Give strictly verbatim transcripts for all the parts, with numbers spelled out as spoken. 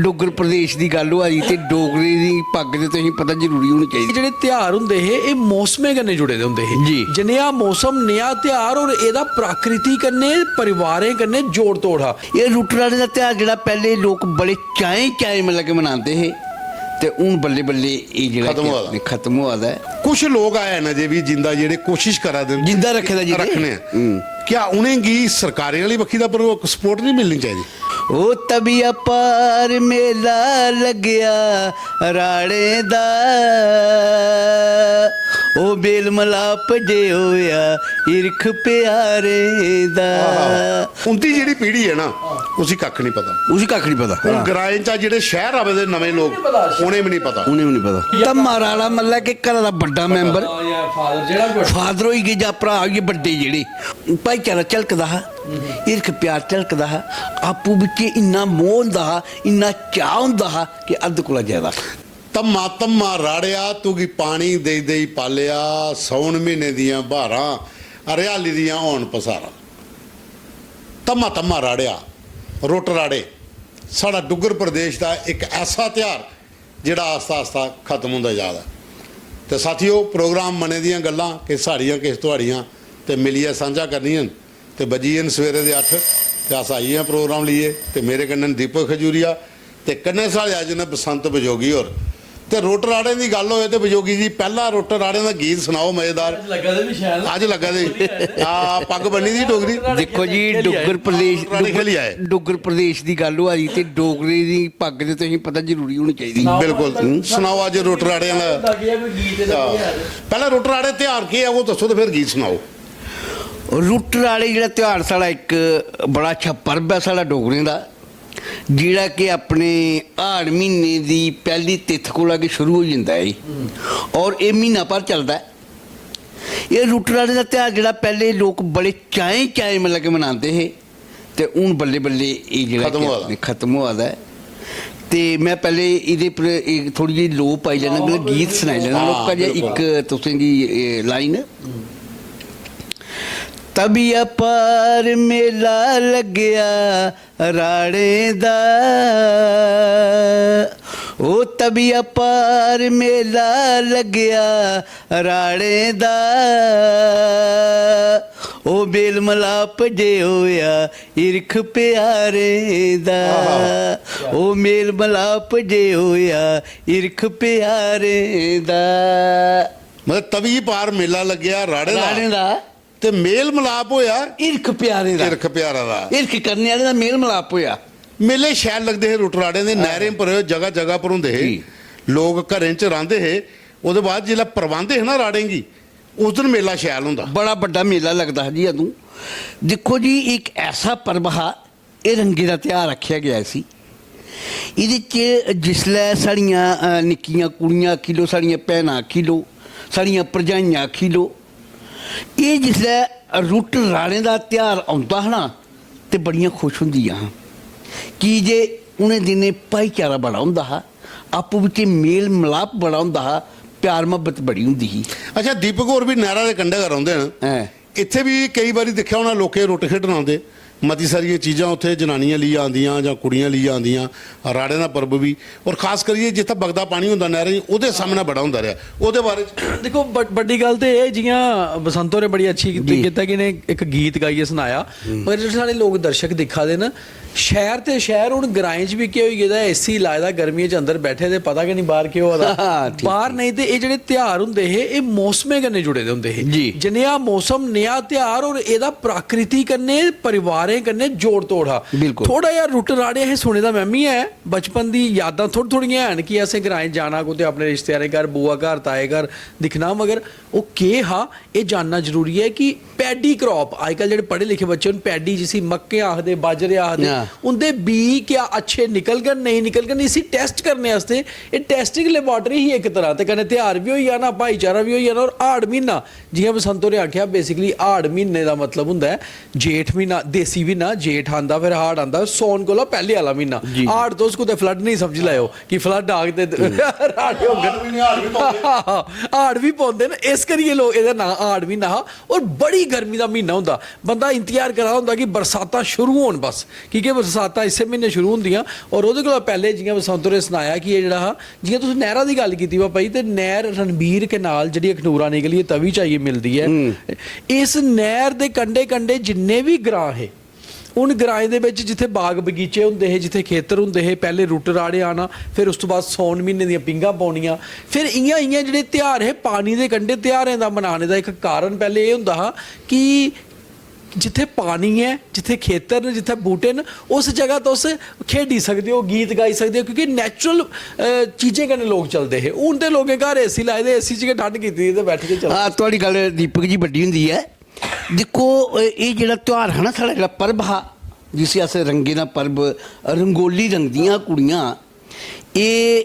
डुग्गर प्रदेश दी गल्ल होआ दी ते डोगरें दी पग्ग ते तुसेंगी पता जरूरी होनी चाहिदी। जेह्ड़े ध्यार होंदे हे, एह् मौसमें कन्नै जुड़े दे होंदे हे। जी। जनेहा मौसम, नेहा ध्यार, और एह्दा प्रकृति कन्नै, परिवारें कन्नै जोड़ तोड़ हा। एह् रुट्ट राह्ड़े दा ध्यार जेह्ड़ा पैह्ले लोक बड़े चाएं चाएं मतलब कि मनांदे हे, ते हून बल्लें बल्लें एह् जेह्ड़ा खत्म कि होआ दा। खत्म होआ दा ऐ। कुछ लोक हैन अजें बी जिंदा, जेह्ड़े कोशिश करा दे न जिंदा रक्खे दा जिंदे। रक्खने। हम्म। क्या उ'नेंगी सरकारें आह्ली बक्खी दा पर सपोर्ट नहीं मिलनी चाहिदी? ओ तबिया पार मेला लग्गेआ राड़ें दा, ओ मेल मलाप जे होया हिरख प्यारें दा। आहा। उं'दी जेह्ड़ी पीढ़ी ऐ ना, उसी कक्ख नहीं पता। उसी कक्ख नहीं पता। हून हां। ग्राएं चा जेह्ड़े शैह्र आवे दे नमें लोक, उ'नें बी नहीं पता। उ'नें बी नहीं पता। धम्मा राड़ा मतलब कि घरा दा बड्डा मैंबर, फादर होई गे जां भ्राऽ होई गे बड्डे जेह्ड़े, भाईचारा झलकदा हा, हिरख प्यार झलकदा हा, आपूं बिच्चें इन्ना मोह् होंदा हा, इन्ना चाऽ होंदा हा कि हद्द कोला ज्यादा। धम्मा धम्मा राड़ेआ, तुगी पानी देई देई पालेआ, सौन म्हीने दियां ब्हारां, हरियाली दियां होन पसारां। धम्मा धम्मा राड़ेआ, रुट्ट राड़े, साढ़ा डुग्गर प्रदेश दा इक ऐसा ध्यार जेह्ड़ा आस्ता आस्ता खत्म होंदा जा दा ऐ। ते साथियो, प्रोग्राम मनै दियां गल्लां, किश साढ़ियां किश थुआढ़ियां, ते मिलियै सांझा करनियां न। ते बज्जी गे न सवेरे दे अट्ठ, ते अस आई गे आं प्रोग्राम लेइयै। ते मेरे कन्नै न दीपक खजूरिया, ते कन्नै साढ़े अज्ज न बसंत बजोगी होर। ते रुट्ट राड़ें दी गल्ल होए ते बजोगी जी, पैह्ला रुट्ट राड़ें दा गीत सनाओ मजेदार। अज्ज लग्गा दे बी शैल। अज्ज लग्गा दे। हां, पग्ग बन्नी दी डोगरी। दिक्खो जी, डुग्गर प्रदेश, रुट्ट राड़े खेली आए। डुग्गर प्रदेश दी गल्ल होआ दी ते डोगरे दी पग्ग ते तुसेंगी पता जरूरी होनी चाहिदी। बिल्कुल। हूं, सनाओ अज्ज रुट्ट राड़ें दा। हां। पैह्ला रुट्ट राड़े ध्यार केह् ऐ, ओह् दस्सो ते फिर गीत सनाओ। रुट्ट राड़े जेह्ड़ा ध्यार साढ़ा इक बड़ा अच्छा पर्व ऐ साढ़ा डोगरें दा, जेह्ड़ा कि अपने हाड़ म्हीने दी पैह्ली तित्थ कोला गै शुरू होई जंदा ऐ, और एह् म्हीना भर चलदा ऐ। एह् रुट्ट राड़े दा ध्यार जेह्ड़ा पैह्ले लोक बड़े चाएं चाएं मतलब कि मनांदे हे, ते हून बल्लें बल्लें एह् जेह्ड़ा खत्म कि होआ दा। खत्म होआ दा ऐ। ते में पैह्ले एह्दे पर इक थोह्ड़ी जेही लो पाई लैना, मतलब गीत सनाई लैना। हां, लोकां च बिल्कुल। इक तुसेंगी एह् लाइन, तबिया पार मेला लग्गेआ राड़ें दा, ओ तबिया पार मेला लग्गेआ राड़ें दा, ओ मेल मलाप जे होया हिरख प्यारें दा, आहा। ओ मेल मलाप जे होया हिरख प्यारें दा। मतलब तवी पार मेला लग्गेआ राड़ें दा। राड़ें दा। ते मेल मलाप होया हिरख प्यारें दा। हिरख प्यारें दा। हिरख करने आह्लें दा मेल मलाप होया। मेले शैल लगदे हे रुट्ट राड़ें दे, हां। नैह्रें पर, जगह जगह पर होंदे हे। जी। लोक घरें च रांह्दे हे। ओह्दे बाद जिसलै परवांदे हे ना राड़ें गी, उस दिन मेला शैल होंदा। बड़ा बड्डा मेला लगदा हा जी अदूं। दिक्खो जी, इक ऐसा पर्व हा, एह् रंगें दा ध्यार आखेआ गेआ इसी। एह्दे च जिसलै साढ़ियां, अ, निक्कियां कुड़ियां आखी लो, साढ़ियां भैनां आखी लो, साढ़ियां भरजाइयां आखी लो, एह् जिसलै रुट्ट राड़ें दा ध्यार औंदा हा ना, ते बड़ियां खुश होंदियां हां, की जे उ'नें दिनें भाईचारा बड़ा होंदा हा, आपूं बिच्चें मेल मलाप बड़ा होंदा हा, प्यार मुहब्बत बड़ी होंदी ही। अच्छा, दीपक होर बी नैह्रा दे कंढै गै रौंह्दे न। हैं। इत्थै बी केई बारी दिक्खेआ होना लोकें रुट्ट खेढन औंदे, मती सारियां चीजां उत्थै जनानियां लेइयै आंदियां जां कुड़ियां लेइयै आंदियां, राड़ें दा पर्व बी, और खास करियै जित्थै बगदा पानी होंदा नैह्रें च, ओह्दे सामनै बड़ा होंदा रेहा। ओह्दे बारे च दिक्खो, बड-, बड्डी गल्ल ते एह्, जि'यां बसंत होरें बड़ी अच्छी कीती, जी। कीता कि इ'नें इक गीत गाइयै सनाया, हम्म। पर जेह्ड़े साढ़े लोक दर्शक दिक्खा दे न, शैह्र ते शैह्र, हून ग्राएं च बी केह् होई गेदा ऐ, एसी लाए दा, गर्मियें च अंदर बैठे दे, पता गै निं बाह्र केह् होआ दा। ठीक, बाह्र ठीक। नेईं ते एह् जेह्ड़े ध्यार होंदे हे, एह् मौसमें कन्नै जुड़े दे होंदे हे। जी। जनेहा मौसम, नेहा ध्यार, और एह्दा प्रकृति कन्नै, परिवारें कन्नै जोड़ तोड़ हा। बिल्कुल। थोह्ड़ा जेहा रुट्ट राड़े असें सुने दा, में मी ऐ, बचपन दी यादां थोह्ड़ी थोह्ड़ियां हैन कि असें ग्राएं जाना, कुतै अपने रिश्तेदारें घर, बुआ घर, ताए घर दिक्खना, मगर ओह् केह् हा, एह् जानना जरूरी ऐ कि पैडी क्रॉप, अजकल जेह्ड़े पढ़े लिखे बच्चे न, पैडी जिसी मक्कें आखदे, बाजरे आखदे, हां। उं'दे बीऽ क्या अच्छे निकलङन, नेईं निकलङन, इसी टैस्ट करने आस्तै एह् टैस्टिंग लेबार्टरी ही इक तरह, ते कन्नै ध्यार बी होई जाना, भाईचारा बी होई जाना। और हाड़ म्हीना, जि'यां बसंत होरें आखेआ, बेसिकली हाड़ म्हीने दा मतलब होंदा ऐ जेठ म्हीना, देसी म्हीना, जेठ आंदा, फिर हाड़ आंदा, सौन कोला पैह्ले आह्ला म्हीना। जी। हाड़ तुस कुतै फ्लड नेईं समझी लैओ कि फ्लड आग ते राड़े होङन। हाड़ बी निं, हाड़ बी पौंदे। हाड़ बी पौंदे न, इस करियै लोक, एह्दा नांऽ हाड़ म्हीना हा। और बड़ी गर्मी दा म्हीना होंदा, बंदा इंतजार करा दा होंदा कि बरसातां शुरू होन बस, की के बरसातां इस्सै म्हीने शुरू होंदियां। और ओह्दे कोला पैह्लें जि'यां बसंत होरें सनाया कि एह् जेह्ड़ा हा, जि'यां तुस नैह्रा दी गल्ल कीती पापा जी, ते नैह्र रणबीर कनाल जेह्ड़ी अखनूरा निकलियै तवी च आइयै मिलदी ऐ, इस नैह्र दे कंढे कंढे जिन्ने बी ग्रांऽ हे, उन ग्राएं दे बिच जित्थै बाग बगीचे होंदे हे, जित्थै खेतर होंदे हे, पैह्ले रुट्ट राह्ड़े आना, फिर उस तों बाद सौन म्हीने दियां पींघां पौनियां, फिर इ'यां इ'यां जेह्ड़े ध्यार हे, पानी दे कंढे ध्यारें दा मनाने दा इक कारण पैह्ले एह् होंदा हा कि जित्थै पानी ऐ, जित्थै खेतर न, जित्थै बूह्टे न, उस जगह तुस खेढी सकदे ओ, गीत गाई सकदे ओ, क्योंकि natural चीजें कन्नै लोक चलदे हे। हून ते लोकें घर एसी लाए दे, एसी च गै ठंड कीती दी ते बैठियै चला हां, थुआढ़ी गल्ल दीपक जी बड्डी होंदी ऐ। दिक्खो, एह् जेह्ड़ा त्यहार हा ना, साढ़ा जेह्ड़ा पर्व हा, जिसी अस रंगें दा पर्व, रंगोली रंगदियां कुड़ियां, एह्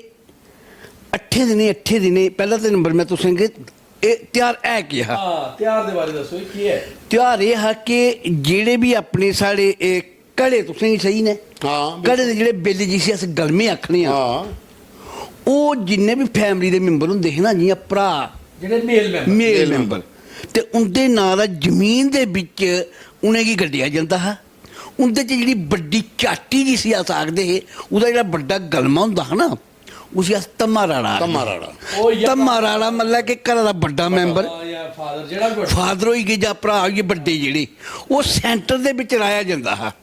अट्ठें दिनें, अट्ठें दिनें, पैह्ला ते नंबर में तुसें गी, एह् त्यहार है केह् हा? हां, त्यहार दे बारे दस्सो, एह् केह् ऐ? त्यहार एह् हा कि जेह्ड़े बी अपने साढ़े एह् घड़े तुसें गी सेही न, हां, बिल्कुल। घड़े दे जेह्ड़े बिल्ल जिसी अस गलमे आखने आं, हां। ओह् जिन्ने बी family दे member होंदे हे ना, जि'यां भ्राऽ, जेह्ड़े male member। Male member। ते उं'दे नांऽ दा जमीन दे बिच उ'नेंगी गंडेआ जंदा हा। उं'दे च जेह्ड़ी बड्डी चाटी जिसी अस आखदे हे, ओह्दा जेह्ड़ा बड्डा गलमा होंदा हा ना, उसी अस धम्मा राड़ा आखदे हे। धम्मा राड़ा। ओह् इ'यै धम्मा राड़ा मतलब कि घरा दा बड्डा member, हां, जां father, जेह्ड़ा बड्डा। Father होई गे जां भ्राऽ होई गे बड्डे जेह्ड़े, ओह् centre दे बिच राहेआ जंदा हा।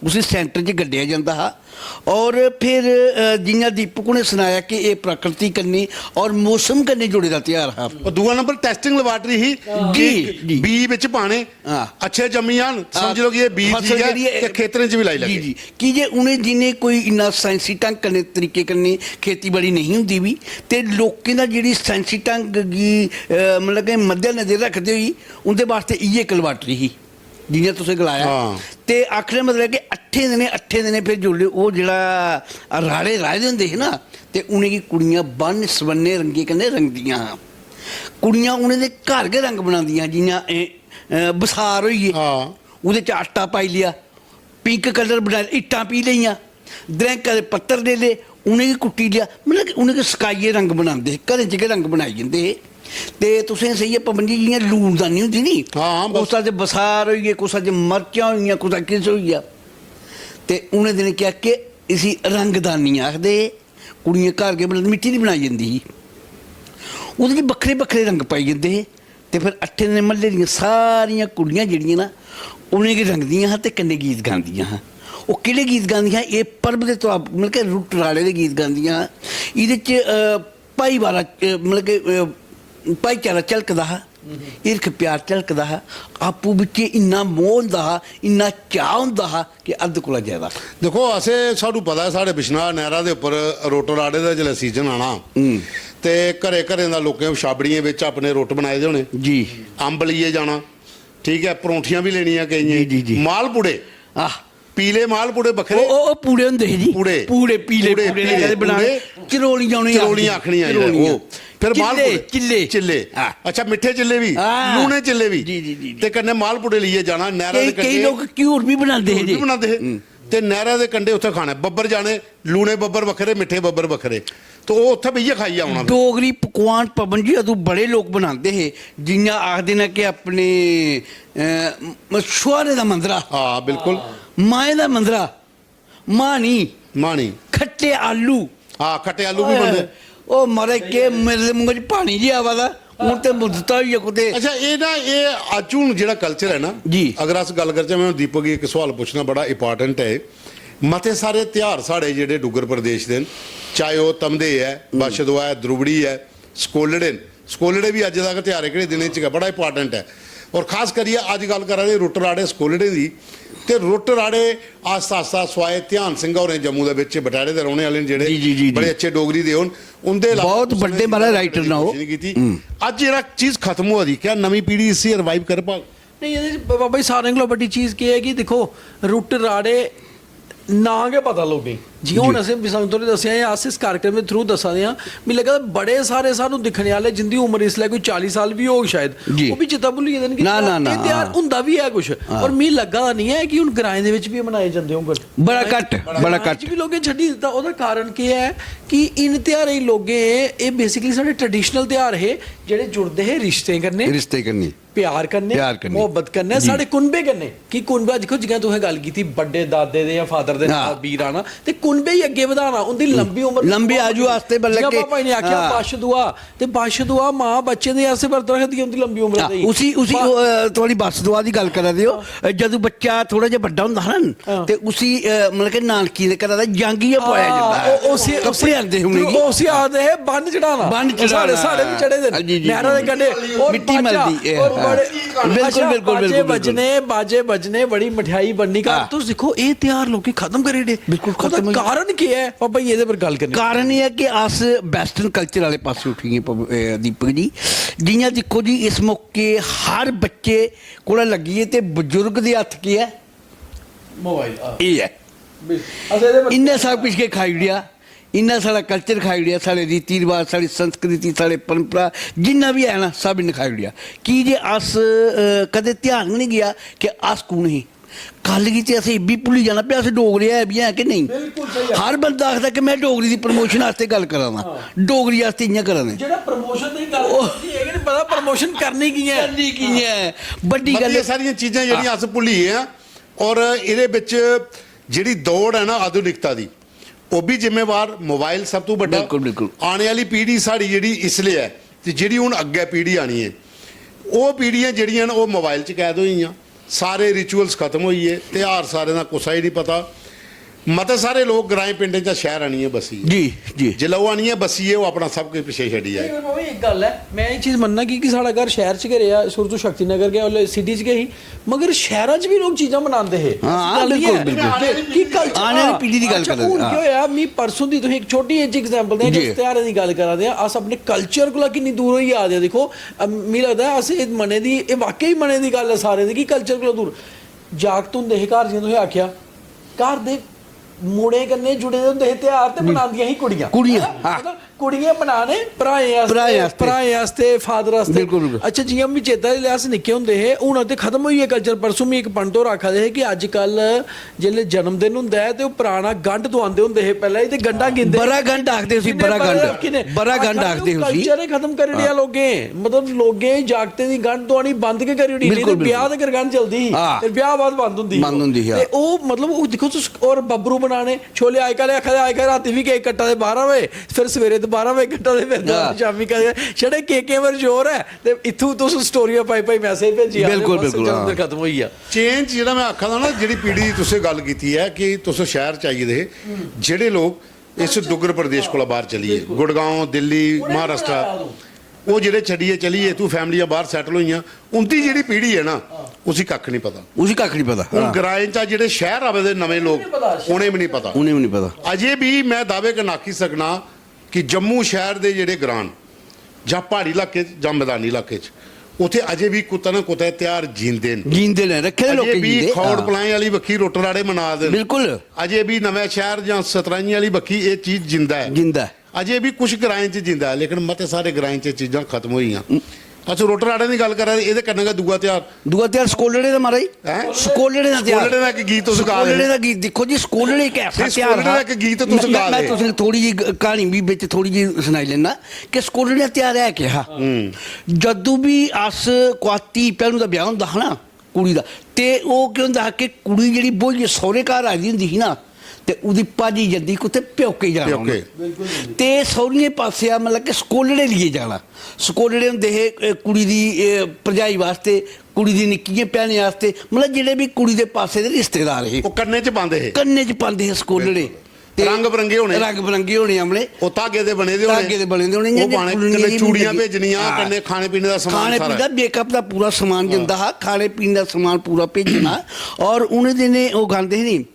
उसी centre च गंडेआ जंदा हा। और फिर, अ, जि'यां दीपक होरें सनाया कि एह् प्रकृति कन्नै और मौसम कन्नै जुड़े दा त्यहार हा। और दूआ नंबर testing laboratory ही जी, कि जी। बीऽ बिच पाने, हां। अच्छे जम्मी जान, हां। समझ लो कि एह् बीऽ फसल ठीक ऐ जेह्ड़ी ऐ, ते खेतरें च बी लाई जी, लैगे। जी। की जे उ'नें दिनें कोई इन्ना साइंसी ढंग कन्नै, तरीके कन्नै खेतीबाड़ी नेईं होंदी बी, ते लोकें दा जेह्ड़ी साइंसी ढंग गी, अ, मतलब कि मद्देनजर रखदे होई उं'दे बास्तै इ'यै इक laboratory ही। जि'यां तुसें गलाया। हां। ते आखने दा मतलब कि अट्ठें दिनें, अट्ठें दिनें फिर जिसलै ओह् जेह्ड़ा राड़े राहे दे होंदे हे ना, ते उ'नेंगी कुड़ियां बन्न सबन्ने रंगें कन्नै रंगदियां हां। कुड़ियां उ'नें दे घर गै रंग बनांदियां हां, जि'यां एह्, अ, बसार होई गे, हां। ओह्दे च आटा पाई लेआ, pink colour बनाई, इट्टां पीह् लेइयां, द्रैंका दे पत्तर लेई ले, उ'नेंगी कुट्टी लेआ, मतलब कि उ'नेंगी सकाइयै रंग बनांदे हे, घरें च गै रंग बनाई जंदे हे। ते तुसें सेही ऐ पवन जी, जि'यां लूनदानी होंदी नी, हां, बस। कुसै च बसार होई गे, कुसै च मर्चां होई गेइयां, कुसै किश होई गेआ, ते उ'नें दिनें केह् आखदे, इसी रंगदानी आखदे हे। कुड़ियें घर गै बनांदी, मिट्टी दी बनाई जंदी ही, ओह्दे च बक्खरे बक्खरे रंग पाई जंदे हे। ते फिर अट्ठें दिनें म्हल्ले दियां सारियां कुड़ियां जेह्ड़ियां ना, उ'नेंगी रंगदियां हां ते कन्नै गीत गांदियां हां। ओह् केह्ड़े गीत गांदियां हां? एह् पर्व दे तौर, मतलब कि रुट्ट राड़े दे गीत गांदियां हां। एह्दे च, अ, भाईवारा, अ, मतलब कि, अ, भाईचारा झलकदा हा, हिरख प्यार झलकदा हा, आपूं बिच्चें इन्ना मोह् होंदा हा, इन्ना चाऽ होंदा हा कि हद्द कोला ज्यादा। दिक्खो, असें, सानूं पता ऐ, साढ़े बिश्नाह नैह्रा दे उप्पर रुट्ट राड़े दा जिसलै season आना, हम्म। ते घरें घरें दा लोकें छाबड़ियें बिच्च अपने रुट्ट बनाए दे होने। जी। अम्ब लेइयै जाना, ठीक ऐ, परौंठियां बी लेनियां केइयें, जी, जी, जी। मालपूड़े, आह। पीले मालपूड़े बक्खरे। ओह्, ओह्, ओह् पूड़े होंदे हे जी। पूड़े। पूड़े, पीले पूड़े, पूड़े, पीले, कदें बनाए। पूड़े। चरोली जाने चरोलियां आखदे। आखनियां चरोलियां। ओह्। फिर चिल्ले, मालपूड़े। चिल्ले। चिल्ले। हां। अच्छा, मिट्ठे चिल्ले बी। हां। लूने चिल्ले बी। जी, जी, जी, जी। ते कन्नै मालपूड़े लेइयै जाना, नैह्रा दे केईं, केईं कंढे। लोक घ्यूर बी बनांदे हे घ्यूर बी जी। बनांदे हे। हम्म। ते नैह्रा दे कंढे उत्थै खाने। बब्बर जाने, लूने बब्बर बक्खरे, मिट्ठे बब्बर बक्खरे। ते ओह् उत्थै बेहियै खाई औना फिर। डोगरी पकवान, पवन जी, अदूं बड़े लोक बनांदे हे, जि'यां आखदे न कि अपने, अ, म-, छुहारे दा मंदरा। हां, बिल्कुल। माएं दा मंदरा, माह्नी, माह्नी। खट्टे आलू। हां, खट्टे आलू बी ओए, बनदे। ओह् माराज, केह् मेरे ते मूंहै च पानी जी आवा दा, हून ते मुद्दता होई गेआ कुतै। अच्छा, एह् ना, एह् अज्ज हून जेह्ड़ा culture ऐ ना, जी। अगर अस गल्ल करचै, में हून दीपक गी इक सोआल पुच्छना, बड़ा important ऐ एह्। मते सारे तेहार साढ़े जेह्ड़े डुग्गर प्रदेश दे न, चाहे ओह् तमदे ऐ, हम्म। बच्छदुआ ऐ, द्रुबड़ी ऐ, सकोलड़े न, सकोलड़े बी अज्ज तक तेहार एह्कड़े दिनें च गै बड़ा important ऐ। और खास करियै अज्ज गल्ल करा दे रुट्ट राड़े सकोलड़ें दी, ते रुट्ट राड़े आस्ता आस्ता स्वाए ध्यान सिंह होरें, जम्मू दे बिच बटैह्ड़े दे रौह्ने आह्ले न जेह्ड़े, जी, जी, जी, जी। बड़े अच्छे डोगरी दे ओन, उं'दे इलावा बहुत तुसें बड्डे, महाराज, writer न ओह्। कोशिश निं कीती। हम्म। अज्ज जेह्ड़ा चीज खत्म होआ दी, क्या नमीं पीढ़ी इसी revive करी पाग? नेईं, एह्दे च ब-, बाबा जी, सारें कोला बड्डी चीज केह् ऐ कि दिक्खो, रुट्ट राड़े नांऽ गै पता लोकें गी। जि'यां हून जी। असें बसंत होरें दस्सेआ जां अस इस कार्यक्रम दे through दस्सा दे आं, मिगी लग्गा दा बड़े सारे सानूं दिक्खने आह्ले जिं'दी उम्र इसलै कोई चाली साल बी होग शायद, जी। ओह् बी चेता भुल्ली गेदे न कि ना, ना, ना, एह् तेहार हां। होंदा बी ऐ कुछ। हां। और मिगी लग्गा दा निं ऐ कि हून ग्राएं दे बिच बी मनाए जंदे होङन। बड़ा घट्ट, बड़ा ग्राएं च घट्ट। बी लोकें छड्डी दित्ता। ओह्दा कारण केह् ऐ? कि इन ध्यारें गी लोकें, एह् basically साढ़े ट्रेडिशनल ध्यार हे जेह्ड़े जुड़दे हे रिश्तें कन्नै, रिश्ते कन्नै, प्यार कन्नै, प्यार कन्नै। मोहब्बत कन्नै, जी। साढ़े कुनबे कन्नै। कि कुनबा दिक्खो, जि'यां तुसें गल्ल कीती बड्डे दादे दे जां फादर दे हां। नाल बीर आना ते कुनबे गी अग्गें बधाना, उं'दी लंबी उम्र दी लंबी दुआ आजू मंगनी। आस्तै, बल्कि जि'यां पापा जी ने आखेआ हां। बच्छ दुआ, ते बच्छ दुआ मां बच्चे दे आस्तै बरत रखदी, उं'दी लंबी उम्र हां, दी। उसी उसी बा- ओह्, अ, थुआढ़ी बच्छ दुआ दी गल्ल करा दे ओ। अ, जदूं बच्चा थोह्ड़ा जेहा बड्डा होंदा हा ना, हां। ते उसी, अ, मतलब कि नानकी दे घरा दा जांगियै पोआया हां, जंदा हा। ओह्- उसी कपड़े उसी आंदे हे उ'नेंगी। ओह् उसी आखदे हे बन्न चढ़ाना। बन्न ओह् साढ़े चढ़ाना। साढ़े बी चढ़े दे न। हां जी, जी, नैह्रा दे जी। कंढे। और मिट्टी बाजा, मलदी, एह्, और हां। बड़े बिल्कुल, अच्छा, बिल्कुल, बाजे बिल्कुल, बज्जने, बिल्कुल। बाजे बज्जने, बड़ी मठेआई बननी घर। हां। तुस दिक्खो, एह् ध्यार लोकें खत्म करी ओड़े। बिल्कुल ओह्दा खत्म होई कारण केह् ऐ? पापा जी, एह्दे पर गल्ल करने। कारण एह् ऐ कि अस वैस्टर्न कल्चर आह्ले पासै उठी गे, प-, ए, दीपक जी। जि'यां दिक्खो जी, इस मौके हर बच्चे कोला लग्गियै ते बजुर्ग दे हत्थ केह् ऐ? मोबाइल, हां। एह् ऐ। बिल्कुल। अस एह्दे पर इन्ने सब किश गै खाई ओड़ेआ, इन्ना साढ़ा कल्चर खाई ओड़ेआ, साढ़े रीति रिवाज, साढ़ी संस्कृति, साढ़े परंपरा, जिन्ना बी है ना, सब इन्नै खाई ओड़ेआ। की जे अस, अ, कदें ध्यान गै निं गेआ कि अस कु'न हे। कल गी ते असें इब्बी भुल्ली जाना, भाई अस डोगरे है बी हैं कि नेईं। बिल्कुल स्हेई गल्ल। हर बंदा आखदा कि में डोगरी दी प्रमोशन आस्तै गल्ल करा दा, हां। डोगरी आस्तै इ'यां करा दे। जेह्ड़ा प्रमोशन दी गल्ल ओह् करदी, एह् गै निं पता प्रमोशन करनी कि'यां ऐ। करनी कि'यां ऐ। बड्डी गल्ल मतियां सारियां चीजां जेह्ड़ियां हां। अस भुल्ली गे आं, और एह्दे बिच जेह्ड़ी दौड़ ऐ ना आधुनिकता दी, ओह् बी जिम्मेवार। मोबाइल सब तों बड्डा। बिल्कुल, बिल्कुल। आने आह्ली पीढ़ी साढ़ी जेह्ड़ी इसलै ऐ, ते जेह्ड़ी हून अग्गै पीढ़ी आनी ऐ, ओह् पीढ़ियां जेह्ड़ियां न, ओह् मोबाइल च कैद होई गेइयां। सारे रिचुअल्स खत्म होई गे, ध्यार सारें दा कुसै गी निं पता। मते सारे लोक ग्राएं पिंडें चा शैह्र आनियै बस्सी गे। जी, जी। जिसलै ओह् आनियै बस्सी गे, ओह् अपना सब किश पिच्छें छड्डी आए। नेईं, पर बाबा, इक गल्ल ऐ, में एह् चीज मन्नना कि, कि साढ़ा घर शैह्र च गै रेहा, शुरू तों शक्ति नगर गै, उसलै सिटी च गै ही, मगर शैह्रा च बी लोक चीजां मनांदे हे। हां, ऐसी गल्ल निं बिल्कुल, ऐ। बिल्कुल। कि कल्चर, आने आह्ली हां। पीढ़ी दी गल्ल अच्छा, करा दे, हून हां। केह् होआ, मी परसों दी तुसें इक छोटी जेही example देआं, जी। जिस ध्यारें दी गल्ल करा दे आं, अस अपने कल्चर कोला किन्नी दूर होई जा दे आं। दिक्खो, अम, मी लगदा ऐ अस एह् मनै दी, एह् वाकई मनै दी गल्ल ऐ सारें दी कि कल्चर कोला दूर। जागत होंदे हे घर, जि'यां तुसें आखेआ, घर दे मुड़ें कन्नै जुड़े दे होंदे हे ध्यार ते हम्म। मनांदियां ही कुड़ियां। कुड़ियां, है ना? हां। मतलब, कुड़ियें बनाने भ्राएं आस्तै, भ्राएं आस्तै। भ्राएं आस्तै, फादर आस्तै। बिल्कुल, बिल्कुल। अच्छा, जि'यां मिगी चेता, जिसलै अस निक्के होंदे हे, हून ते खत्म होई गेआ कल्चर। परसों मी इक पंत होर आखा दे हे कि अज्जकल जिसलै जन्मदिन होंदा ऐ ते ओह् पराना गंढ दोआंदे होंदे हे, पैह्लें ते गंढां गिनदे हे। बरा गंढ आखदे उसी, किन्ने बरा बरे गंढ। आखी ने। बरा गंढ आखा दे आखदे उसी। कल्चर गै खत्म करी ओड़ेआ हां। लोकें। मतलब, लोकें जागतें दी गंढ दोआनी बंद गै करी ओड़ी। नेईं ते बिल्कुल, ब्याह् बिल्कुल। ते कर गंढ चलदी ही। हां। ते ब्याह् बाद बंद होंदी ही। बंद होंदी ही, ते हां। ओह्, मतलब, ओह् दिक्खो तुस, होर बब्बरू बनाने, छोले अजकल आखा दे, अजकल रातीं बी केक कट्टा दे बारां बजे, फिर सवेरे ते बारां बजे कट्टा दे, फिर हां। शामीं कट्टा दे। छड़े केकें पर जोर ऐ, ते इत्थूं तुस स्टोरियां पाई पाई मैसेज भेजी जा दे, बिल्कुल, बस बिल्कुल, जन्मदिन हां। खत्म होई गेआ। चेंज जेह्ड़ा में आखा दा ना, जेह्ड़ी पीढ़ी दी तुसें गल्ल कीती ऐ कि तुस शैह्र च आई गेदे हे, जेह्ड़े लोक इस डुग्गर प्रदेश कोला बाह्र चली गे, बिल्कुल। गुड़गांव, दिल्ली, उ'नें महाराष्ट्र, बी बड़ा याद होना। ओह् जेह्ड़े छड्डियै चली गे, इत्थूं फैमिलियां बाह्र सैटल होइयां, उं'दी जेह्ड़ी पीढ़ी ऐ ना, हां। उसी कक्ख निं पता। उसी कक्ख निं पता, हून हां। ग्राएं चा जेह्ड़े शैह्र आवे दे नमें लोक, उ'नें बी निं पता। उ'नें बी निं पता। अजें बी में दावे कन्नै आखी सकना कि जम्मू शैह्र दे जेह्ड़े ग्रां न, जां प्हाड़ी इलाके च, जां मदानी इलाके च, उत्थै अजें बी कुतै ना कुतै ध्यार जींदे न। जींदे न, रक्खे दे अजें लोकें बी जींदे, खौड़ हां। पलाएं आह्ली बक्खी रुट्ट राड़े मना दे न। बिल्कुल। अजें बी नमें शैह्र जां सतराइयें आह्ली बक्खी एह् चीज जींदा ऐ। जींदा ऐ। अजें बी कुछ ग्राएं च जींदा ऐ, लेकिन मते सारे ग्राएं च चीजां खत्म होई गेइयां। अस रुट्ट राड़ें दी गल्ल करा दे, एह्दे कन्नै गै दूआ ध्यार। दूआ ध्यार स्कोलड़े दा, महाराज। हैं? स्कोलड़े दा ध्यार। स्कोलड़े दा इक गीत तुस गा दे। स्कोलड़े दा गीत दिक्खो जी, स्कोलड़े इक ऐसा नेईं, ध्यार स्कोलड़े हा। दा इक गीत तुस मैं, गा मैं दे। तुसें थोड़ी जी ग-, क्हानी बी बिच थोड़ी जी सनाई लैना कि स्कोलड़े दा ध्यार है केह् हा। हम्म। जदूं बी अस कुतै धी भैनू दा ब्याह् होंदा हा ना, कुड़ी दा, ते ओह् केह् होंदा हा कि कुड़ी जेह्ड़ी ब्होइयै सौह्रे घर आई दी होंदी ही ना, ते ओह्दी भाजी जंदी कुत्थै, प्योके जाना प्योके। उ'नें। ते सौह्रियें पासेआ मतलब कि स्कोलड़े लेइयै जाना। स्कोलड़े होंदे हे, ए, कुड़ी दी, ए, भरजाई बास्तै, कुड़ी दी निक्कियें भैनें आस्तै, मतलब जेह्ड़े बी कुड़ी दे पासै दे रिश्तेदार हे। ओह् कन्नै च पांदे हे। कन्नै च पांदे हे स्कोलड़े। बिल्कुल। ते रंग बरंगे होने। रंग बरंगे होने अमले। ओह् धागे दे बने दे होने। धागे दे बने दे होने, ओह् इ'यां पाने, कुड़ी कन्नै दी चूड़ियां जिंदगी। भेजनियां, हां। कन्नै खाने पीने दा समान खाने सारा। पीने दा, मेकअप दा पूरा समान हां। जंदा हा, खाने पीने दा समान पूरा भेजना। और उ'नें दिनें ओह् गांदे हे नी,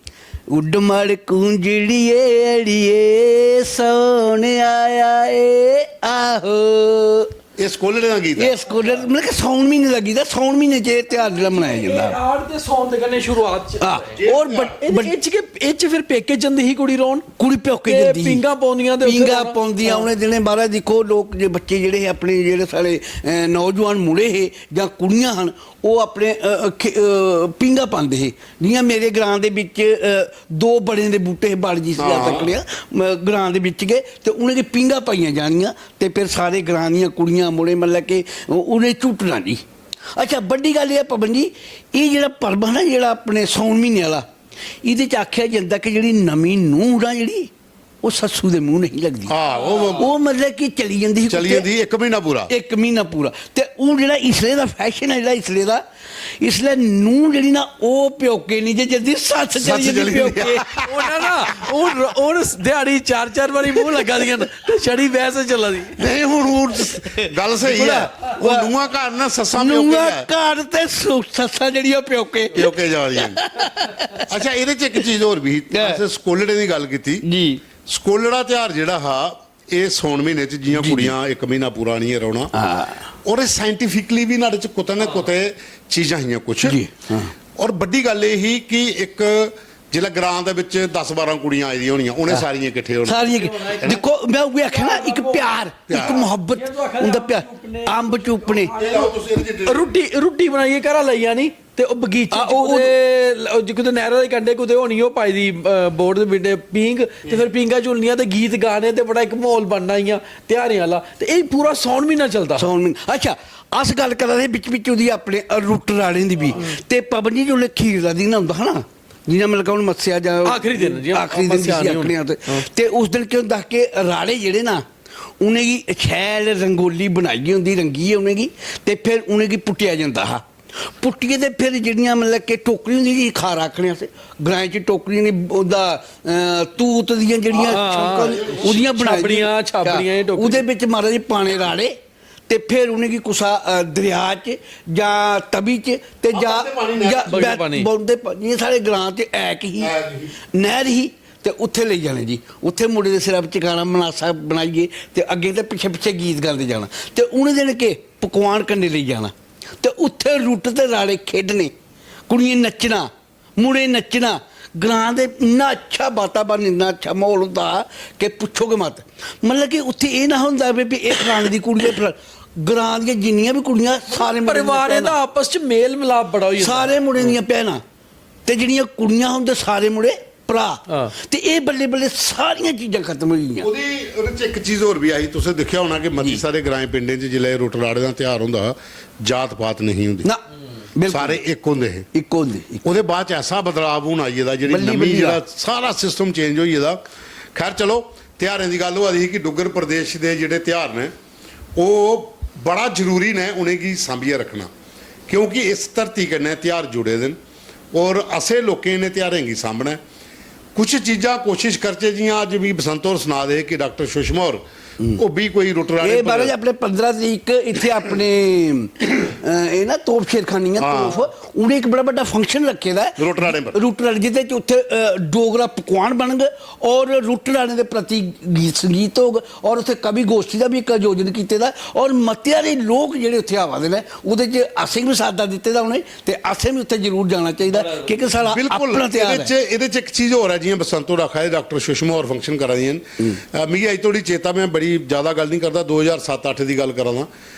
"उड्ड मड़ कूंजड़िये अड़िये, सौन आया ए, आहो।" एह् स्कोलड़े दा गीत ऐ। एह् स्कोलड़े, मतलब कि सौन म्हीने दा गीत ऐ, सौन म्हीने च एह् ध्यार जेह्ड़ा मनाया जंदा। एह् हाड़ ते सौन दे कन्नै शुरुआत च हां, होंदी ऐ। और बट-, एह्दे बट-, एह् च गै, एह् च फिर पेके जंदी ही कुड़ी रौह्न। कुड़ी प्योके ते जंदी ही। पींघां पौंदियां ते उत्थै पींघां रौह्ना। पौंदियां, हां। उ'नें दिनें, महाराज, दिक्खो, लोक जे बच्चे जेह्ड़े हे अपने, जेह्ड़े साढ़े, अ, नौजुआन मुड़े हे जां कुड़ियां हन, ओह् अपने, अ, अ, खे-, अ, पींघां पांदे हे। जि'यां मेरे ग्रां दे बिच, अ, दो बड़ें दे बूह्टे हे, बड़ जिसी अस हां। आखने आं, म-, ग्रां दे बिच गै, ते उ'नेंगी पींघां पाइयां जानियां, ते फिर सारे ग्रां दियां कुड़ियां, मुड़े, मतलब कि उ'नें झूटना जी। अच्छा, बड्डी गल्ल एह् ऐ, पवन जी, एह् जेह्ड़ा पर्व हा ना, जेह्ड़ा अपने सौन म्हीने आह्ला, एह्दे च आखेआ जंदा कि जेह्ड़ी नमीं नूंह् ना, जेह्ड़ी ओह् सस्सू दे मूंह नेईं लगदी। हां, ओह् ओह् मतलब कि चली जंदी ही चली कुतै जंदी ही इक म्हीना पूरा। इक म्हीना पूरा। ते हून जेह्ड़ा इसलै दा फैशन ऐ, जेह्ड़ा इसलै दा, इसलै नूंह् जेह्ड़ी ना, ओह् प्योके निं जे जंदी, सस्स सस्स चली जंदी चली जंदी। प्योके। ਉਹਨਾਂ ਨਾ ਉਹ ਉਹ ਦਿਹਾੜੀ ਚਾਰ ਚਾਰ ਵਾਰੀ ਮੂੰਹ ਲੱਗਾ ਦੀਆਂ ਨੇ ਤੇ ਛੜੀ ਬਹਿਸ ਚੱਲਦੀ। ਨਹੀਂ, ਹੁਣ ਉਹ ਗੱਲ ਸਹੀ ਹੈ। ਉਹ ਉਹ- ਨੂੰਹਾਂ ਘਰ ਨਾ ਸੱਸਾਂ ਪਿਓਕੇ ਨੂੰਹਾਂ ਹੈ। ਘਰ ਤੇ ਸੁ- ਸੱਸਾਂ ਜਿਹੜੀ ਉਹ ਪਿਓਕੇ। ਪਿਓਕੇ ਜਾ ਰਹੀਆਂ ਨੇ। ਅੱਛਾ, ਇਹਦੇ ਚ ਇੱਕ ਚੀਜ਼ ਹੋਰ ਵੀ, ਹਾਂ। ਅਸੀਂ ਸਕੋਲੜੇ ਦੀ ਗੱਲ ਕੀਤੀ। ਜੀ। ਸਕੋਲੜਾ ਤਿਉਹਾਰ ਜਿਹੜਾ ਹਾ, ਇਹ ਸੌਣ ਮਹੀਨੇ ਚ, ਜੀਆਂ ਜੀ, ਜੀ। ਕੁੜੀਆਂ ਇੱਕ ਮਹੀਨਾ ਪੂਰਾ ਨਹੀਂ ਰੋਣਾ। ਹਾਂ। ਔਰ ਇਹ ਸਾਇੰਟੀਫਿਕਲੀ ਵੀ, ਨਾਲੇ ਚ ਕੁਤੇ ਨਾ ਕੁਤੇ ਚੀਜ਼ਾਂ ਹੀਆਂ ਕੁਛ। ਜੀ, ਹਾਂ। ਔਰ ਵੱਡੀ ਗੱਲ ਇਹ ਹੀ ਕਿ ਇੱਕ, ਜਿਹੜਾ ਗ੍ਰਾਮ ਦੇ ਵਿੱਚ ਦਸ ਬਾਰਾਂ ਕੁੜੀਆਂ ਆਈਆਂ ਹੋਣੀਆਂ, ਉਹਨੇ ਸਾਰੀਆਂ ਇਕੱਠੇ ਹੋਣਾ। ਸਾਰੀਆਂ ਕਿ- ਦੇਖੋ, ਮੈਂ ਉਹ ਆਖਿਆ ਨਾ, ਇੱਕ ਪਿਆਰ, ਇੱਕ ਪਿਆਰ। ਮੁਹੱਬਤ, ਉਹਦਾ ਪਿਆਰ। ਅੰਬ ਚੁੱਪਣੇ। ਇਹ ਲਓ ਤੁਸੀਂ ਇਹਦੇ ਚ ਰੋਟੀ ਰੋਟੀ ਬਣਾਈ ਹੈ, ਘਰਾਂ ਲਈ ਆਣੀ, ਤੇ ਉਹ ਬਗੀਚੇ ਆ, ਚ ਉਹ- ਕੁਦੇ ਲ- ਉਹ ਜਿ- ਕੁਦੇ ਨਹਿਰਾਂ ਦੇ ਕੰਢੇ ਕੁਦੇ ਹੋਣੀ, ਉਹ ਪਾਈ ਦੀ ਅ, ਬੋਰਡ ਦੇ ਬਿੱਡੇ ਪੀਂਗ, ਤੇ ਫਿਰ ਪੀਂਗਾ ਝੁਲਣੀਆਂ ਤੇ ਗੀਤ ਗਾਣੇ, ਤੇ ਬੜਾ ਇੱਕ ਮਾਹੌਲ ਬਣਨਾ ਹੀ ਆ ਤਿਉਹਾਰਾਂ ਵਾਲਾ। ਤੇ ਇਹ ਪੂਰਾ ਸੌਣ ਮਹੀਨਾ ਚੱਲਦਾ। ਸੌਣ ਮਹੀਨਾ। ਅੱਛਾ, ਅਸ ਗੱਲ ਕਰਾ ਦੇ ਵਿੱਚ ਵਿੱਚ ਉਹਦੀ ਆਪਣੇ, ਅ, ਰੁੱਟ ਰਾਣੇ ਦੀ ਵੀ। ਤੇ ਪਵਨ ਜੀ, ਜੋ ਖੀਰ ਦਾ ਦਿਨ ਹੁੰਦਾ ਹਨਾ, ਜਿਵੇਂ ਮਤਲਬ ਕਿ ਹੁਣ ਮੱਸਿਆ ਜਾਂ ਆਖਰੀ ਦਿਨ, ਜਿਵੇਂ ਆਖਰੀ ਦਿਨ ਮੱਸਿਆ ਸੀ ਨਹੀਂ ਆਪਣੇ ਹੁੰਦੀ। ਆਪ ਤੇ, ਤੇ ਉਸ ਦਿਨ ਕੀ ਹੁੰਦਾ ਕਿ ਰਾੜੇ ਜਿਹੜੇ ਨਾ, ਉਹਨੇ ਕੀ ਸ਼ੈਲ ਰੰਗੋਲੀ ਬਣਾਈ ਹੁੰਦੀ, ਰੰਗੀ ਉਹਨੇ ਕੀ, ਤੇ ਫਿਰ ਉਹਨੇ ਕੀ ਪੁੱਟਿਆ ਜਾਂਦਾ ਹਾ। ਪੁੱਟੀਏ ਤੇ ਫਿਰ ਜਿਹੜੀਆਂ ਮਤਲਬ ਕਿ ਟੋਕਰੀ ਹੁੰਦੀ ਸੀ, ਖਾਰਾ ਆਖਣੇ ਵਾਸਤੇ, ਗ੍ਰਾਂ ਚ ਟੋਕਰੀ ਨਹੀਂ, ਉਹਦਾ, ਅਹ, ਤੂਤ ਦੀਆਂ ਜਿਹੜੀਆਂ ਹਾਂ, ਛੌਂਕਾਂ, ਉਹਦੀਆਂ ਬਣਾ ਛਾਬੜੀਆਂ, ਛਾਬੜੀਆਂ ਇਹ ਟੋਕਰੀ। ਉਹਦੇ ਵਿੱਚ ਮਹਾਰਾਜ ਪਾਣੇ ਰਾੜੇ, ਤੇ ਫਿਰ ਉਹਨੇ ਕੀ ਕੁਸਾ, ਅਹ, ਦਰਿਆ ਚ ਜਾਂ ਤਵੀ ਚ, ਤੇ ਜਾਂ ਬਗਦੇ ਪਾਣੀ ਨਹਿਰ। ਜਾਂ ਬਗਦੇ ਪਾਣੀ। ਬਗਦੇ ਪਾਣੀ। ਇਹ ਸਾਡੇ ਗ੍ਰਾਂ ਚ ਐਕ ਹੀ ਐਕ ਹੀ। ਨਹਿਰ ਹੀ, ਤੇ ਉੱਥੇ ਲਈ ਜਾਣੇ ਜੀ। ਉੱਥੇ ਮੁੰਡੇ ਦੇ ਸਿਰ 'ਚ ਚਿਕਾਣਾ ਮਨਾਸਾ ਬਣਾਈਏ, ਤੇ ਅੱਗੇ ਤੇ ਪਿੱਛੇ ਪਿੱਛੇ ਗੀਤ ਗਾਉਂਦੇ ਜਾਣਾ, ਤੇ ਉਹਨੇ ਦਿਨ ਕੇ ਪਕਵਾਨ ਕੰਡੇ ਲਈ ਜਾਣਾ, ਤੇ ਉੱਥੇ ਰੁੱਟ ਤੇ ਰਾੜੇ ਖੇਡਣੇ, ਕੁੜੀਆਂ ਨੱਚਣਾ, ਮੁੰਡੇ ਨੱਚਣਾ। ਗ੍ਰਾਂ ਦੇ ਇੰਨਾ ਅੱਛਾ ਵਾਤਾਵਰਨ, ਇੰਨਾ ਅੱਛਾ ਮਾਹੌਲ ਹੁੰਦਾ ਕਿ ਪੁੱਛੋ ਕਿ ਮਤ। ਮਤਲਬ ਕਿ ਉੱਥੇ ਇਹ ਨਾ ਹੁੰਦਾ ਵੀ, ਵੀ ਇਹ ਫਲਾਣੇ ਦੀ ਕੁੜੀ ਹੈ, ਫਲਾ- ਗ੍ਰਾਂ ਦੀਆਂ ਜਿੰਨੀਆਂ ਵੀ ਕੁੜੀਆਂ, ਸਾਰੇ ਮੁੰਡੇ ਪਰਿਵਾਰ ਨੱਚਣਾ। ਇਹਦਾ ਆਪਸ ਚ ਮੇਲ ਮਿਲਾਪ ਬੜਾ ਹੋਈ ਜਾਂਦਾ। ਸਾਰੇ ਮੁੰਡੇ ਦੀਆਂ ਭੈਣਾਂ, ਤੇ ਜਿਹੜੀਆਂ ਕੁੜੀਆਂ ਹੁੰਦੇ, ਸਾਰੇ ਮੁੰਡੇ ਭਰਾ। ਹਾਂ। ਤੇ ਇਹ ਬੱਲੇ ਬੱਲੇ ਸਾਰੀਆਂ ਚੀਜ਼ਾਂ ਖਤਮ ਹੋ ਗਈਆਂ। ਉਹਦੀ ਉਹਦੇ ਚ ਇੱਕ ਚੀਜ਼ ਹੋਰ ਵੀ ਆਈ, ਤੁਸੀਂ ਦੇਖਿਆ ਹੋਣਾ ਕਿ ਮਤੀ ਸਾਰੇ ਗ੍ਰਾਮ ਪਿੰਡਾਂ ਚ ਜਿਲੇ ਰੁੱਟ ਰਾੜੇ ਦਾ ਤਿਉਹਾਰ ਹੁੰਦਾ, ਜਾਤ ਪਾਤ ਨਹੀਂ ਹੁੰਦੀ। ਨਾ, ਬਿਲਕੁਲ। ਸਾਰੇ ਇੱਕ ਹੁੰਦੇ ਹੈ। ਇੱਕ ਹੁੰਦੇ, ਇੱਕ। ਉਹਦੇ ਬਾਅਦ ਚ ਐਸਾ ਬਦਲਾਅ ਹੁਣ ਆਈ ਇਹਦਾ, ਜਿਹੜੀ ਬੱਲੀ ਨਵੀਂ ਬੱਲੀ ਜਿਹੜਾ ਸਾਰਾ ਸਿਸਟਮ ਚੇਂਜ ਹੋਈ ਇਹਦਾ। ਖੈਰ, ਚਲੋ, ਤਿਉਹਾਰਾਂ ਦੀ ਗੱਲ ਹੋ ਰਹੀ ਕਿ ਡੁੱਗਰ ਪ੍ਰਦੇਸ਼ ਦੇ ਜਿਹੜੇ ਤਿਉਹਾਰ ਨੇ, ਉਹ ਬੜਾ ਜ਼ਰੂਰੀ ਨੇ, ਉਹਨੇ ਕੀ ਸਾਂਭੀਆ ਰੱਖਣਾ, ਕਿਉਂਕਿ ਇਸ ਧਰਤੀ ਕਨੇ ਤਿਉਹਾਰ ਜੁੜੇ ਦੇ ਨੇ, ਔਰ ਅਸੇ ਲੋਕਾਂ ਨੇ ਤਿਉਹਾਰਾਂ ਕੀ ਸਾਂਭਣਾ ਹੈ। ਕੁਛ ਚੀਜ਼ਾਂ ਕੋਸ਼ਿਸ਼ ਕਰਚੇ, ਜੀਆਂ ਅੱਜ ਵੀ ਬਸੰਤ ਹੋਰ ਸੁਣਾ ਦੇ ਕਿ ਡਾਕਟਰ ਸੁਸ਼ਮਾ ਹੋਰ, ਉਹ ਵੀ ਕੋਈ ਰੁੱਟ ਰਾੜੇ ਇਹ ਮਹਾਰਾਜ, ਆਪਣੇ ਪੰਦਰਾਂ ਤਰੀਕ ਇੱਥੇ ਆਪਣੇ, ਅਹ, ਇਹ ਨਾ ਤੋਪ ਸ਼ੇਰਖਾਨੀ ਆ, ਹਾਂ। ਤੋਪ, ਉਹਨੇ ਇੱਕ ਬੜਾ ਵੱਡਾ ਫੰਕਸ਼ਨ ਰੱਖੇ ਦਾ ਹੈ। ਰੁੱਟ ਰਾੜੇ ਪਰ। ਰੁੱਟ ਰਾੜੇ, ਜਿਹਦੇ ਚ ਉੱਥੇ, ਅਹ, ਡੋਗਰਾ ਪਕਵਾਨ ਬਣਨਗੇ, ਔਰ ਰੁੱਟ ਰਾੜੇ ਦੇ ਪ੍ਰਤੀ ਗੀਤ ਸੰਗੀਤ ਹੋਗਾ, ਔਰ ਉੱਥੇ ਕਵੀ ਗੋਸ਼ਟੀ ਦਾ ਵੀ ਇੱਕ ਆਯੋਜਨ ਕੀਤੇ ਦਾ, ਔਰ ਮਤਿਆਰੇ ਲੋਕ ਜਿਹੜੇ ਉੱਥੇ ਆਵਾਦੇ ਨੇ, ਉਹਦੇ ਚ ਅਸੀਂ ਵੀ ਸਾਦਾ ਦਿੱਤੇ ਦਾ ਉਹਨੇ, ਤੇ ਅਸੀਂ ਵੀ ਉੱਥੇ ਜ਼ਰੂਰ ਜਾਣਾ ਚਾਹੀਦਾ, ਕਿਉਂਕਿ ਸਾਡਾ ਬਿਲਕੁਲ। ਆਪਣਾ ਤਿਉਹਾਰ ਇਹਦੇ ਚ ਹੈ। ਇਹਦੇ ਚ ਇੱਕ ਚੀਜ਼ ਹੋਰ ਹੈ, ਜਿਵੇਂ ਬਸੰਤੋ ਰੱਖਾ ਹੈ, ਡਾਕਟਰ ਸੁਸ਼ਮਾ ਹੋਰ ਫੰਕਸ਼ਨ ਕਰਾ ਰਹੀਆਂ ਨੇ। ਅ, ਮਿਗੀ, ਅੱਜ ਥੋੜੀ ਚੇਤਾ, ਮੈਂ ਬੜੀ ਜ਼ਿਆਦਾ ਗੱਲ ਨਹੀਂ ਕਰਦਾ, ਦੋ ਹਜ਼ਾਰ ਸੱਤ ਅੱਠ ਦੀ ਗੱਲ ਕਰਾਂਗਾ।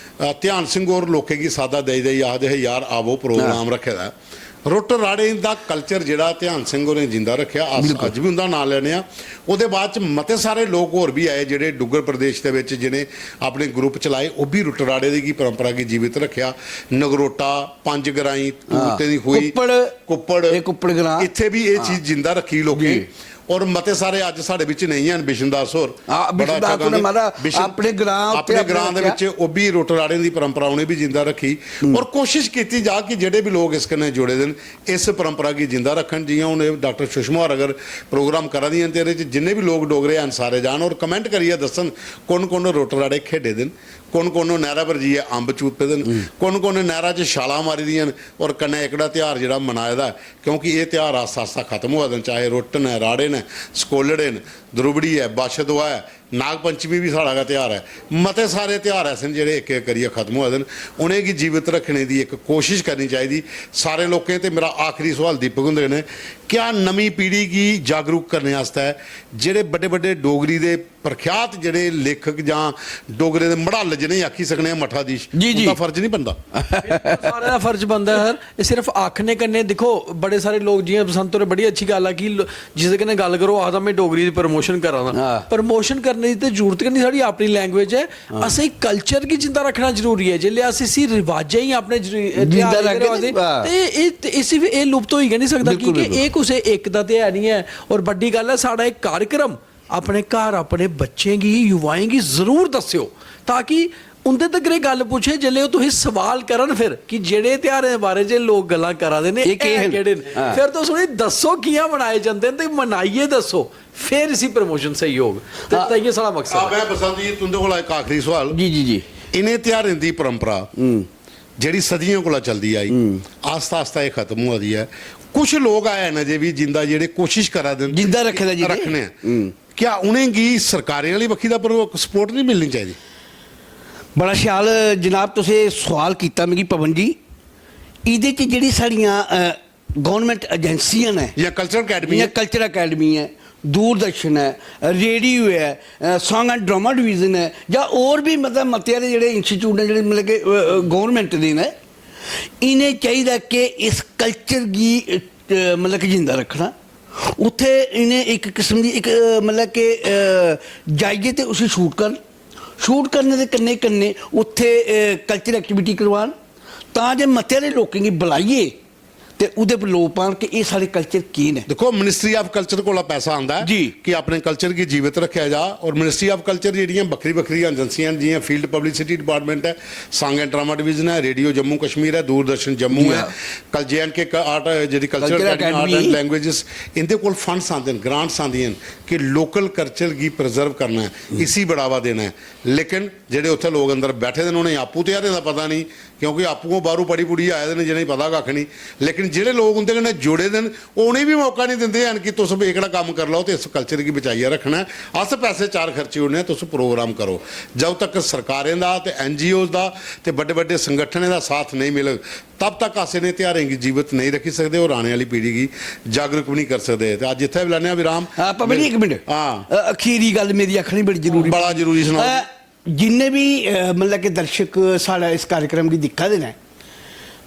ਅ, ਧਿਆਨ ਸਿੰਘ ਹੋਰ ਲੋਕੇ ਕੀ ਸਾਦਾ ਦੇ ਦੇ ਆਖਦੇ ਹੈ, "ਯਾਰ ਆਵੋ, ਪ੍ਰੋਗਰਾਮ ਰੱਖਿਆ ਦਾ।" ਰੁੱਟ ਰਾੜੇ ਦਾ ਕਲਚਰ ਜਿਹੜਾ ਧਿਆਨ ਸਿੰਘ ਹੋਰੇ ਜਿੰਦਾ ਰੱਖਿਆ, ਅਸ- ਬਿਲਕੁਲ। ਅੱਜ ਵੀ ਉਹਦਾ ਨਾਂ ਲੈਣੇ ਆ। ਉਹਦੇ ਬਾਅਦ ਚ ਮਤੇ ਸਾਰੇ ਲੋਕ ਹੋਰ ਵੀ ਆਏ, ਜਿਹੜੇ ਡੁੱਗਰ ਪ੍ਰਦੇਸ਼ ਦੇ ਵਿੱਚ ਜਿਹਨੇ ਆਪਣੇ ਗਰੁੱਪ ਚਲਾਏ, ਉਹ ਵੀ ਰੁੱਟ ਰਾੜੇ ਦੀ ਕੀ ਪਰੰਪਰਾ ਕੀ ਜੀਵਿਤ ਰੱਖਿਆ। ਨਗਰੋਟਾ, ਪੰਜ ਗਰਾਈ, ਹਾਂ। ਕੂਤੇ ਦੀ ਖੂਹੀ, ਕੁੱਪੜ, ਕੁੱਪੜ, ਇਹ ਕੁੱਪੜ ਗ੍ਰਾਮ। ਇੱਥੇ ਵੀ ਇਹ ਚੀਜ਼ ਜਿੰਦਾ ਰੱਖੀ ਲੋਕੀ। ਜੀ। ਔਰ ਮਤੇ ਸਾਰੇ ਅੱਜ ਸਾਡੇ ਵਿੱਚ ਨਹੀਂ ਹਨ। ਬਿਸ਼ਨਦਾਸ ਹੋਰ ਹਾਂ, ਬੜਾ ਬਿਸ਼ਨਦਾਸ ਅੱਛਾ ਹੋਰ ਗਾਉਂਦੇ। ਮਾਰਾ ਬਿਸ਼ਨ- ਆਪਣੇ ਗ੍ਰਾਮ ਉੱਤੇ ਆਪਣੇ ਗ੍ਰਾਮ ਦੇ ਆਪਣੇ ਵਿੱਚ ਉਹ ਵੀ ਰੁੱਟ ਰਾੜੇ ਦੀ ਪਰੰਪਰਾ ਉਹਨੇ ਵੀ ਜਿੰਦਾ ਰੱਖੀ। ਔਰ ਕੋਸ਼ਿਸ਼ ਕੀਤੀ ਜਾ ਕਿ ਜਿਹੜੇ ਵੀ ਲੋਕ ਇਸ ਕਨੇ ਜੁੜੇ ਦੇ ਨੇ, ਇਸ ਪਰੰਪਰਾ ਕੀ ਜਿੰਦਾ ਰੱਖਣ। ਜਿਵੇਂ ਹੁਣ ਇਹ ਡਾਕਟਰ ਸੁਸ਼ਮਾ ਹੋਰ ਅਗਰ ਪ੍ਰੋਗਰਾਮ ਕਰਾ ਦੀਆਂ ਤੇ ਇਹਦੇ ਚ ਜਿੰਨੇ ਵੀ ਲੋਕ ਡੋਗਰੇ ਹਨ, ਸਾਰੇ ਜਾਣ ਔਰ ਕਮੈਂਟ ਕਰੀਏ, ਦੱਸਣ ਕੌਣ ਕੌਣ ਰੁੱਟ ਰਾੜੇ ਖੇਡੇ ਦੇ ਨੇ, ਕੌਣ ਕੌਣ ਨਹਿਰਾ ਪਰ ਜੀਏ ਅੰਬ ਚੂਪੇ ਦੇ ਨੇ, ਕੌਣ ਕੌਣ ਨਹਿਰਾ ਚ ਛਾਲਾਂ ਮਾਰੀ ਦੀਆਂ ਨੇ, ਔਰ ਕਨੇ ਇਕੜਾ ਤਿਉਹਾਰ ਜਿਹੜਾ ਮਨਾਇਆ ਦਾ, ਕਿਉਂਕਿ ਇਹ ਤਿਉਹਾਰ ਆਸਤਾ ਆਸਤਾ ਖਤਮ ਹੋਇਆ ਦੇ ਨੇ, ਚਾਹੇ ਰੁੱਟ ਨੇ, ਰਾੜੇ ਨੇ, ਸਕੋਲੜੇ ਨੇ, द्रुबड़ी ऐ, बच्छ दुआ ऐ, नाग पंचमी बी साढ़ा गै त्यहार ऐ। मते सारे त्यहार ऐसे न जेह्ड़े इक इक करियै खत्म होआ दे न। उ'नेंगी जीवित रक्खने दी इक कोशिश करनी चाहिदी। सारे लोकें ते मेरा आखिरी सवाल दीपक हुंदे कन्नै, क्या नमीं पीढ़ी गी जागरूक करने आस्तै जेह्ड़े बड्डे बड्डे डोगरी दे प्रख्यात जेह्ड़े लेखक जां डोगरे दे मड़ाल जि'नेंगी आखी सकने आं मठाधीश, जी, जी। उं'दा फर्ज नहीं बनदा? सारें दा फर्ज बनदा ऐ सर। एह् सिर्फ आखने कन्नै दिक्खो, बड़े सारे लोक, जि'यां बसंत होरें बड़ी अच्छी गल्ल आखी, लो- जिसदे कन्नै गल्ल करो, आखदा में डोगरी दी प्रमोशन करा दा। हां। प्रमोशन करने दी ते जरूरत गै नहीं, साढ़ी अपनी लैंग्वेज ऐ। असें कल्चर गी जिंदा रक्खना जरूरी ऐ। जेल्लै अस इसी रिवाजें गी अपने जरू- जिंदा ध्यान रखगे रखदे, ते, हां। ते एह् ते इसी बी एह् लुप्त होई गै नहीं सकदा, बिल्कुल, की के बिल्कुल। एह् कुसै इक दा ते है नहीं ऐ। और बड्डी गल्ल ऐ, साढ़ा इक कार्यक्रम अपने घर अपने बच्चें गी, युवाएं गी जरूर दस्सेओ, ताकि उं'दे तगर एह् गल्ल पुच्छे, जिसलै ओह् तुसें सवाल करन फिर कि जेह्ड़े ध्यारें दे बारे च लोक गल्लां करा दे न, एह् केह् है न? केह्ड़े न? हां। फिर तुस उ'नेंगी दस्सो कि'यां मनाए जंदे न ते मनाइयै दस्सो, फिर इसी प्रमोशन स्हेई होग। ते हां। ताइयों साढ़ा मकसद आ, ऐ। में बसंत जी तुं'दे कोला इक आखिरी सवाल, जी, जी, जी। इ'नें ध्यारें दी परंपरा जेह्ड़ी सदियें कोला चलदी आई, आस्ता आस्ता एह् खत्म होआ दी ऐ। कुछ लोक हैन अजें बी जिंदा जेह्ड़े कोशिश करा दे न जिंदा रक्खे दा जि'नें। रक्खने आं। क्या उ'नेंगी सरकारें आह्ली बक्खी दा सपोर्ट नहीं मिलनी चाहिदी? बड़ा शैल जनाब तुसें सवाल कीता मिगी पवन जी। एह्दे च जेह्ड़ी साढ़ियां गौरमेंट एजेंसियां न, जां कल्चरल अकैडमी जि'यां कल्चर अकैडमी ऐ, दूरदर्शन ऐ, रेडियो ऐ, सांग एंड ड्रामा डिवीजन ऐ, जां होर बी मतलब मते हारे जेह्ड़े इंस्टीट्यूट न जेह्ड़े मतलब कि गौरमेंट दे न, इ'नें चाहिदा कि इस कल्चर गी अ, मतलब कि जिंदा रक्खना। उत्थै इ'नें इक किस्म दी इक अ, मतलब कि अ, जाइयै ते उसी शूट करन। शूट करने दे कन्नै कन्नै उत्थै कल्चर एक्टिविटी करवान, तां जे मते हारे लोकें गी बुलाइयै ते ओह्दे पर लोऽ पान कि एह् साढ़े कल्चर केह् न। देखो, मिनिस्ट्री ऑफ कल्चर कोला पैसा आंदा ऐ जी। कि अपने कल्चर गी जीवित रक्खेआ जा। और मिनिस्ट्री ऑफ कल्चर जेह्ड़ियां बक्खरी बक्खरी एजेंसियां न, जि'यां फील्ड पब्लिसिटी डिपार्टमेंट ऐ, सांग एंड ड्रामा डिवीजन ऐ, रेडियो जम्मू कश्मीर ऐ, दूरदर्शन जम्मू जी ऐ, हाँ। कल जे एंड के आर्ट जेह्ड़ी cultural cultural academy, art academy. And languages, इं'दे कोल फंड्स आंदे न, ग्रांट्स आंदियां न कि लोकल कल्चर गी प्रिजर्व करना ऐ, इसी बढ़ावा देना ऐ। लेकिन जेह्ड़े उत्थै लोक अंदर बैठे दे न, उ'नेंगी आपूं ध्यारें दा पता नहीं, क्योंकि आपूं ओह् बाह्रों पढ़ी पुढ़ियै आए दे न जि'नेंगी पता कक्ख नहीं। लेकिन जेह्ड़े लोक उं'दे कन्नै जुड़े दे न, ओह् उ'नेंगी बी मौका नहीं दिंदे हैन कि तुस एह्कड़ा कम्म करी लैओ ते इस कल्चर गी बचाइयै रक्खना ऐ। अस पैसे चार खर्ची ओड़ने आं, तुस प्रोग्राम करो। जब तक सरकारें दा ते एन जी ओज़ दा ते बड्डे बड्डे संगठनें दा साथ नेईं मिलग, तब तक अस इ'नें ध्यारें गी जीवत नेईं रक्खी सकदे और आने आह्ली पीढ़ी गी जागरूक बी नेईं करी सकदे। ते अज्ज इत्थै बी लैने आं विराम। हां, पवन जी, इक मिनट। हां। अ, अखीरी गल्ल मेरी आखनी बड़ी जरूरी। बड़ा जरूरी सनाओ। अ, जिन्ने बी अ, मतलब कि दर्शक साढ़ा इस कार्यक्रम गी दिक्खा दे न,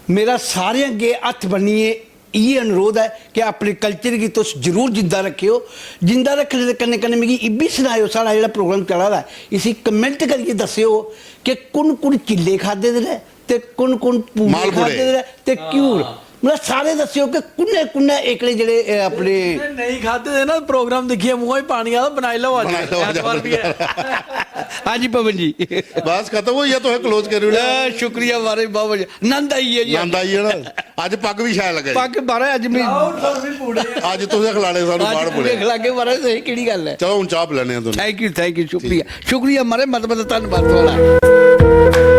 मेरा सारें अग्गें हत्थ बन्नियै इ'यै अनुरोध ऐ कि अपने कल्चर गी तुस जरूर जिंदा रक्खेओ। जिंदा रक्खने दे कन्नै कन्नै मिगी इब्बी सनाएओ, साढ़ा जेह्ड़ा प्रोग्राम चला दा ऐ, इसी कमेंट करियै दस्सेओ कि कु'न कु'न चिल्ले खाद्धे दे न ते कु'न कु'न पूड़े मालपूड़े। खाद्धे दे न ते घ्यूर। मतलब सारे दस्सेओ कि कु'न्नै कु'न्नै एह्कड़े जेह्ड़े अ, अपने जि'नें नेईं खाद्धे दे ना, प्रोग्राम दिक्खियै मूंहा च पानी आदा, बनाई लैओ अज्ज। बनाई लैओ अज्ज। ऐतवार बी ऐ। हां जी पवन जी। बस खत्म होई गेआ, तुसें क्लोज करी ओड़ेआ। अ, शुक्रिया महाराज, बहुत बढ़िया। नंद आई गेआ जी। नंद आई गेआ ना। अज्ज पग्ग बी शैल लग्गा जी। पग्ग महाराज अज्ज में अज्ज तुसें खलाने सानू अज्ज बाड़ पूरे पूरे। खलागे महाराज, सही केह्ड़ी गल्ल ऐ। चलो, हून चाह् पिलाने आं तुसें। थैंक यू, थैंक यू, शुक्रिया। शुक्रिया महाराज, मता मता धन्नवाद थुआढ़ा।